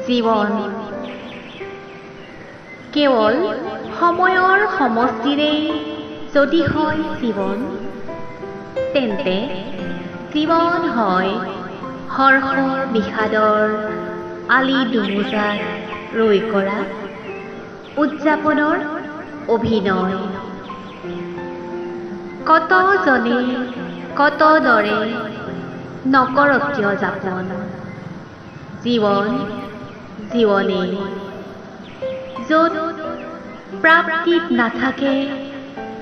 জীৱন কেৱল সময়ৰ সমষ্টিৰেই যদি হয় জীৱন, তেন্তে জীৱন হয় হৰ্ষৰ বিষাদৰ আলি দুমোজাত ৰৈ কৰা উদযাপনৰ অভিনয়। কতজনে কতদৰে নকৰক কিয় যাপন, জীৱন জীৱনেই, য'ত প্ৰাপ্তিত নাথাকে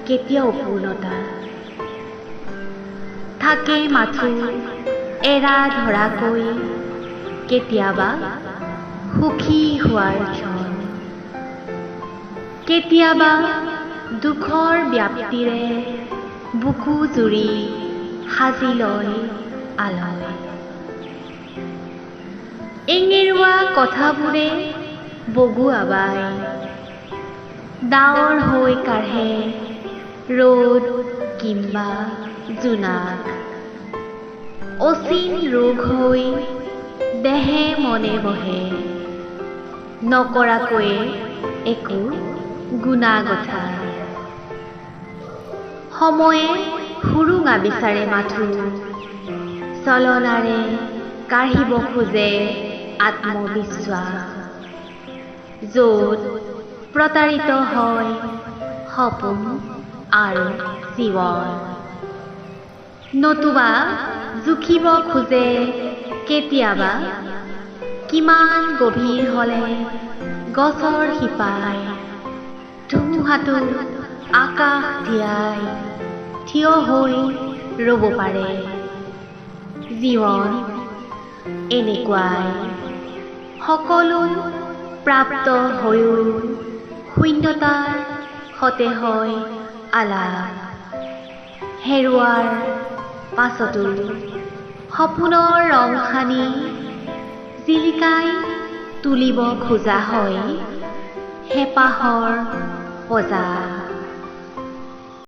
কেতিয়াও পূৰ্ণতা, থাকে মাথো এৰা ধৰাকৈ কেতিয়াবা সুখী হোৱাৰ ক্ষণ, কেতিয়াবা দুখৰ ব্যাপ্তিৰে বুকু জুৰি সাজি লয় আলয়। এঙেৰুৱা কথাবোৰে বগুৱাবাই ডাৱৰ হৈ কাঢ়ে ৰ'দ কিম্বা জোনাক, অচিন ৰোগ হৈ দেহে মনে বহে নকৰাকৈয়ে একো গুণাগথা। সময়ে সুৰুঙা বিচাৰে মাথো, চলনাৰে কাঢ়িব খোজে আত্মবিশ্বাস, য'ত প্ৰতাৰিত হয় সপোন আৰু জীৱন, নতুবা জুখিব খোজে কেতিয়াবা কিমান গভীৰ হ'লে গছৰ শিপাই ধুমুহাটো আকাশ ধিয়াই থিয় হৈ ৰ'ব পাৰে। জীৱন এনেকুৱাই, সকলো প্ৰাপ্ত হৈও শূন্যতাৰ সতে হয় আলাপ, হেৰুৱাৰ পাছতো সপোনৰ ৰং সানি জিলিকাই তুলিব খোজা হয় হেঁপাহৰ পঁজা।